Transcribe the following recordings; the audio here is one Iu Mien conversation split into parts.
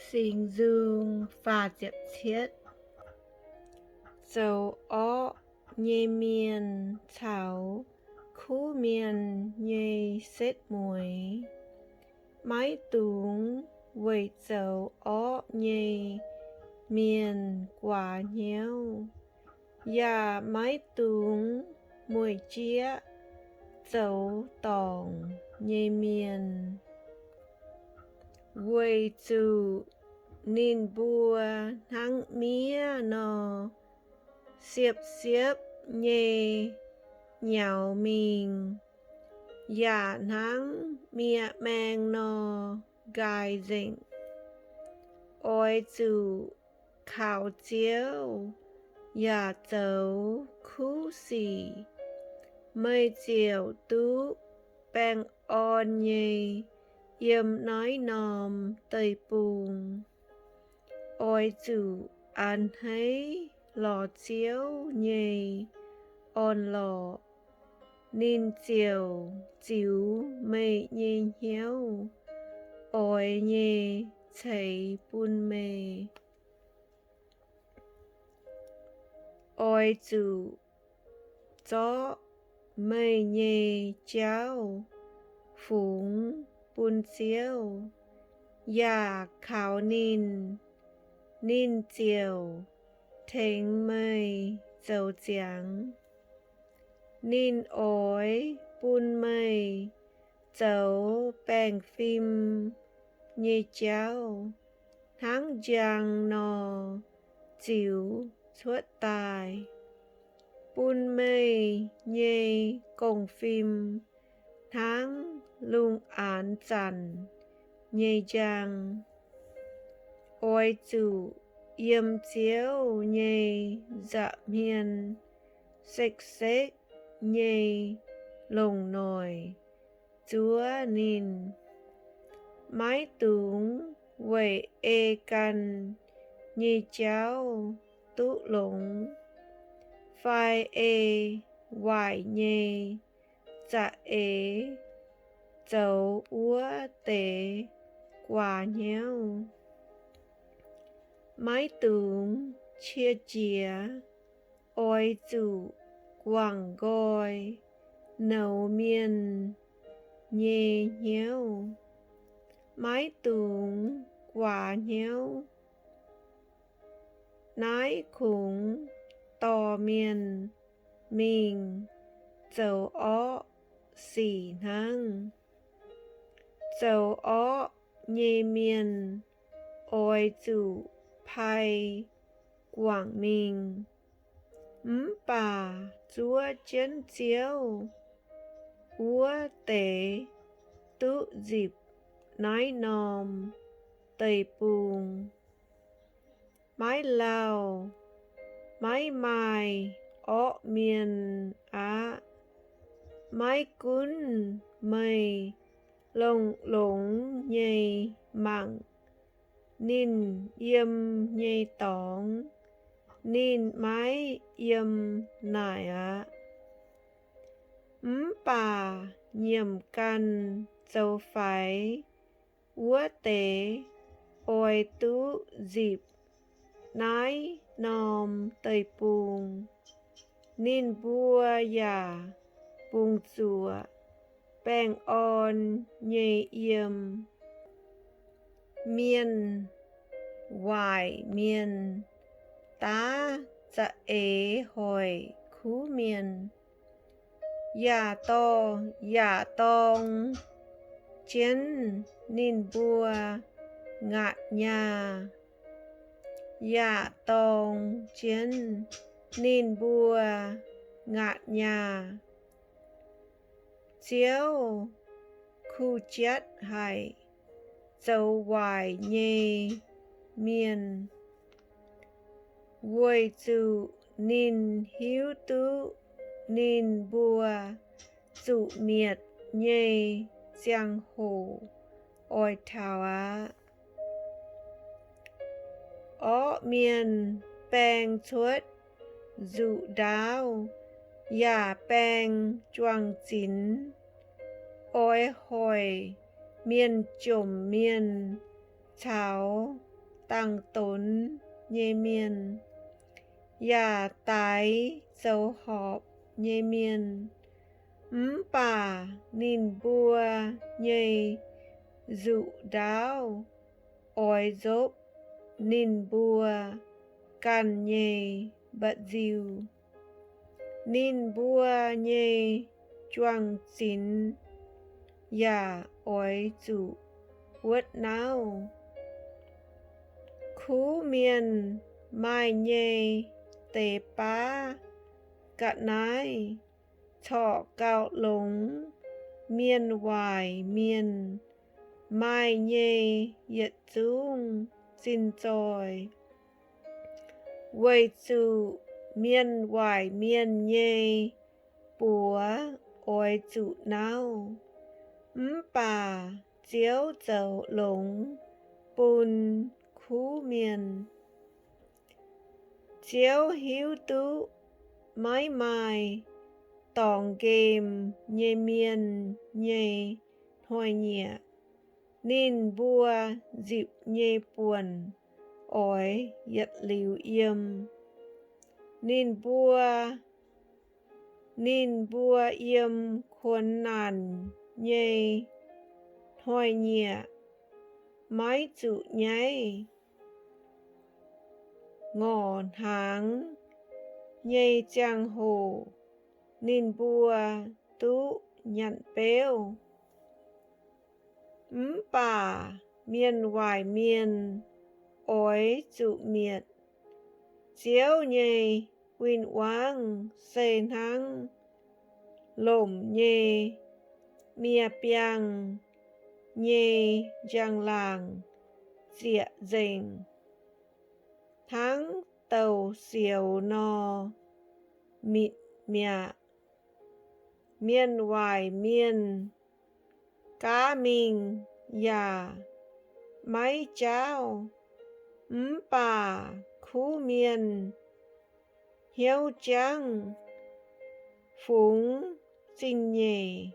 Singx Nzung faah ziepc cietv. Zoux orqv nyei mienh caux kuv mienh nyei setv mueiz. Maiv dungx weic zoux orqv nyei mienh guaax hnyouv, yaac maiv dungx mueic jieqv zoux dorngc nyei mienh. Weic zuqc ninh mbuo hnangv miev nor, siepv-siepv nyei nyaux mingh, yaac hnangv miev-maeng nor nqaai nzengc. Oix zuqc kaux Ziouv yaac zoux kuv sic, meih ziouc duqv baengh orn nyei yiem naaiv norm deic-bung. Oix zuqc a'hneiv lorz Ziouv nyei orn-lorqc, ninh ziouc ziux meih nyei hnyouv oix nyei ceix bun meih. Oix zuqc zorqv meih nyei jauv fungx bun Ziouv, yaac kaux ninh, ninh ziouc tengx meih zoux ziangx. Ninh oix bun meih zoux baengh fim nyei jauv hnangv njang nor ziux cuotv daaih, bun meih nyei gong-fim hnangv lungh aanx zanc nyei njang. Oix zuqc yiem Ziouv nyei nza'hmien sekv-sekv nyei longc noic zuov ninh. Maiv dungx weic ei ganh nyei jauv duqv longx, fai ei waaic nyei za'eix zoux wuov deix guaax hnyouv. Maiv dungx qiex jiez, oix zuqc guangc nqoi nouz mienh nyei hnyouv. Maiv dungx guaax hnyouv. Naaiv kungx dorh mienh mingh zoux orqv sic hnangv. Zoux orqv nyei mienh oix zuqc pai guangc mingh, mv baac zuov jienv Ziouv wuov deix duqv nzipc naaiv norm deic-bung. Maiv lauh, maiv maaih orqv mienh aqv. Maiv gunv meih longx-longx nyei mangc ninh yiem nyei dorngx, ninh maiv yiem naaic aqv. Mv baac nyiemc ganh zoux faix wuov deix oix duqv nzipc naaiv norm deic-bung. Ninh mbuo yaac bungx zuoqc baengh orn nyei yiem. Mienh waaic mienh daav za'eix hoic kuv mienh, yaac dorh yaac dorng jienv ninh mbuo ngaatc nyaah, yaac dorng jienv ninh mbuo ngaatc nyaah. Ziouv kuh jatv haic zoux waaic nyei mienh, weic zuqc ninh hiuv duqv ninh mbuo zuqc mietc nyei ziangh hoc oix taux aqv. Orqv mienh baeng cuotv nzuqc ndaauv yaac baeng juang-zinx, oix hoic mienh jomc mienh caux dangh donx nyei mienh, yaac daix zoux horpc nyei mienh. Mv baac ninh mbuo nyei nzuqc ndaauv oix nzopv ninh mbuo ganh nyei mba'nziu. Ninh mbuo nyei juang-zinx yaac oix zuqc wuotv nauv. Kuv mienh maaih nyei deix baav ga'naaiv corc gauh longx mienh waaic mienh maaih nyei yietc zungv zinh zoih, weic zuqc mienh waaic mienh nyei buoz oix zuqc nauv. Mv baac Ziouv zoux longx bun kuv mienh. Ziouv hiuv duqv maiv maaih dorngx nqemh nyei mienh nyei hnoi-nyieqc. Ninh mbuo nzipc nyei buonc oix yietc liuz yiem. Ninh mbuo, ninh mbuo yiem kuonx naanc nyei hnoi-nyieqc maiv zuqc nyaiv. Ngorc hnaangx nyei ziangh hoc ninh mbuo duqv nyanc beuv. Mv baac mienh waaic mienh oix zuqc mietc. Ziouv nyei win-wangv se hnangv lomc nyei miev-biangh nyei njang-laangc zieqc nzengc, hnangv douz-sioux nor mitc mi'aqv. Mienh waaic mienh gaav mingh yaac maiv jaauv, mv baac kuv mienh hnyouv jangv fungx zingh nyeic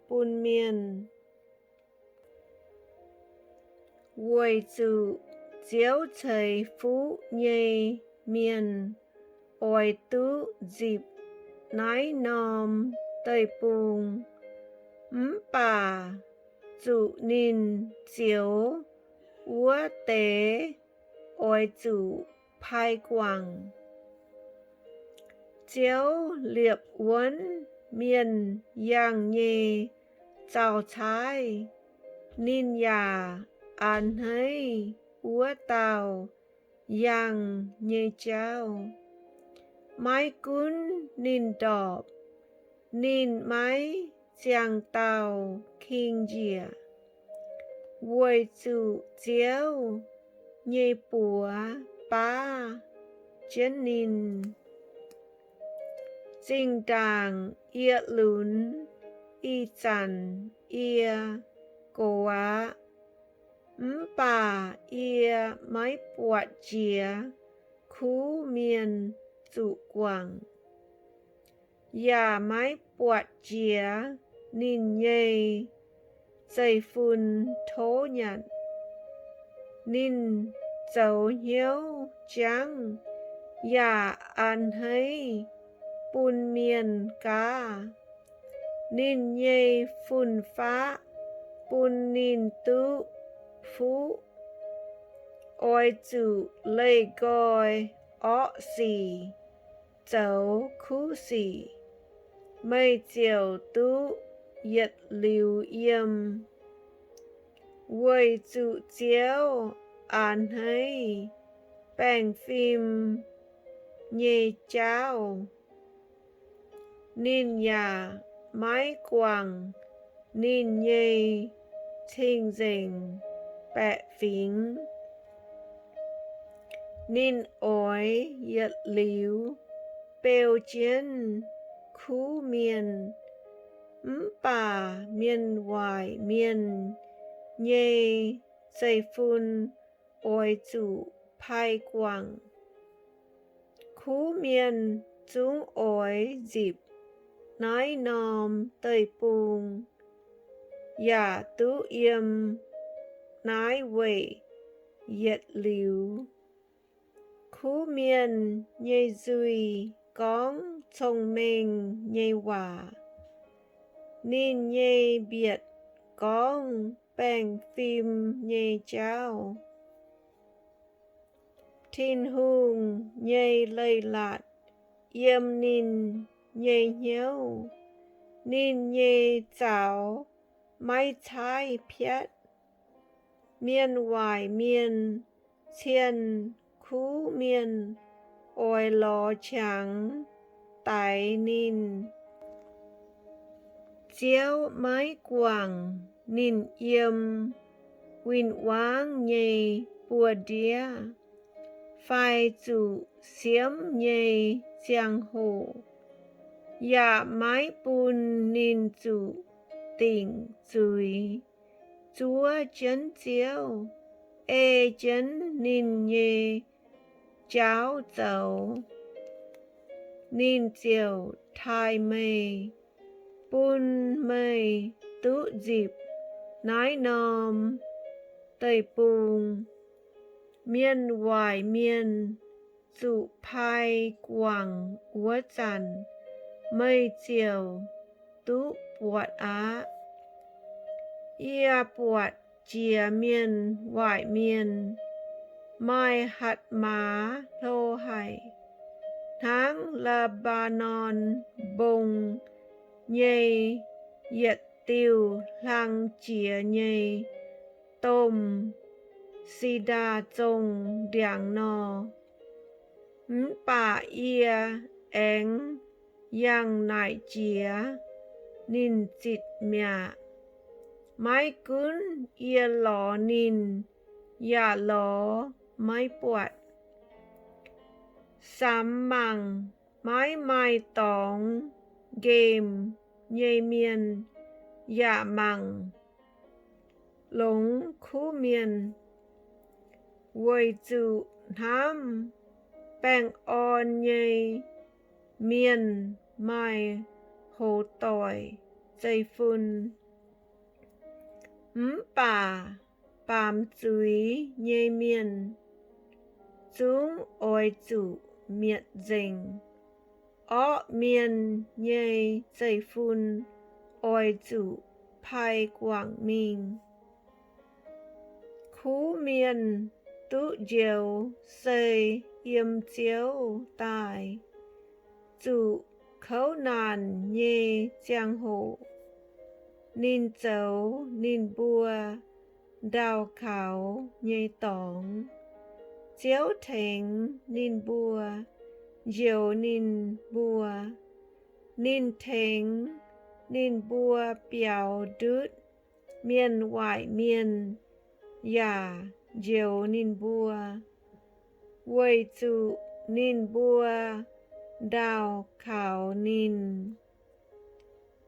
bun mienh. Weic zuqc Ziouv ceix fuqv nyei mienh oix duqv nzipc naaiv norm deic-bung. Mv baac zuqc ninh zioux wuov deix oix zuqc pai guangc. Ziouv liepc wuonv mienh yangh nyei zaux-caaiv. Ninh yaac a'hneiv wuov dauh yangh nyei jauv. Maiv gunv ninh ndorpc, ninh maiv ziangh dauh king njiec, weic zuqc Ziouv nyei buoz baav jienv ninh. Zinh ndaangc yie lunx, ih zanc yie gox aqv. Mv baac yie maiv buatc jiex kuv mienh zuqc guangc, yaac maiv buatc jiex ninh nyei zeiv-fun tov nyanc. Ninh zoux hnyouv jangv yaac a'hneiv bun mienh gaav. Ninh nyei fun-faqv bun ninh duqv fuqv. Oix zuqc leih nqoi orqv sic, zoux kuv sic, meih ziouc duqv yietc liuz yiem. Weic zuqc Ziouv a'hneiv baengh fim nyei jauv, ninh yaac maiv guangc ninh nyei cing-nzengc baeqc fingx. Ninh oix yietc liuz beu jienv kuv mienh, mv baac mienh waaic mienh nyei zeiv-fun oix zuqc pai guangc. Kuv mienh zungv oix nzipc naaiv norm deic-bung yaac duqv yiem naaiv weic yietc liuz. Kuv mienh nyei nzuih gorngv cong-mengh nyei waac. Ninh nyei mbietc gorngv baengh fim nyei jauv. Tin-Hungh nyei leiz-latc yiem ninh nyei hnyouv. Ninh nyei zaux maiv caaiv piatv. Mienh waaic mienh cienh kuv mienh oix lorz qangx daix ninh. Ziouv maiv guangc ninh yiem win-wangv nyei buoz-ndiev fai zuqc siemv nyei ziangh hoc, yaac maiv bun ninh zuqc dingc zuiz. Zuov jienv Ziouv, ei jienv ninh nyei jaauv zoux, ninh ziouc taaih meih, bun meih duqv nzipc naaiv norm deic-bung. Mienh waaic mienh zuqc pai guangc wuov zanc, meih ziouc duqv buatc aqv. Yie buatc jiex mienh waaic mienh maaih hatc maaz hlo haic, hnangv Lev^mbaa^norn Mbong nyei yietc diuh hlang jiex nyei domh si^ndaa zongh ndiangx nor. Mv baac yie aengx yangh naaic jiex ninh zitc mi'aqv. Maiv gunv yie lorz ninh yaac lorz maiv buatc. Samx mangc maiv maaih dorngx nqemh nyei mienh yaac mangc longx kuv mienh, weic zuqc hnamv baengh orn nyei mienh maaih hoz doic zeiv-fun. Mv baac baamz zuiz nyei mienh zungv oix zuqc mietc nzengc. Orqv mienh nyei zeiv-fun oix zuqc pai guangc mingh. Kuv mienh duqv njoux sei yiem Ziouv daaih, zuqc kouv naanc nyei ziangh hoc ninh zoux ninh mbuo ndaauh kaux nyei dorngx. Ziouv tengx ninh mbuo, njoux ninh mbuo. Ninh tengx ninh mbuo biaux ndutv mienh waaic mienh yaac njoux ninh mbuo, weic zuqc ninh mbuo ndaauh kaux ninh.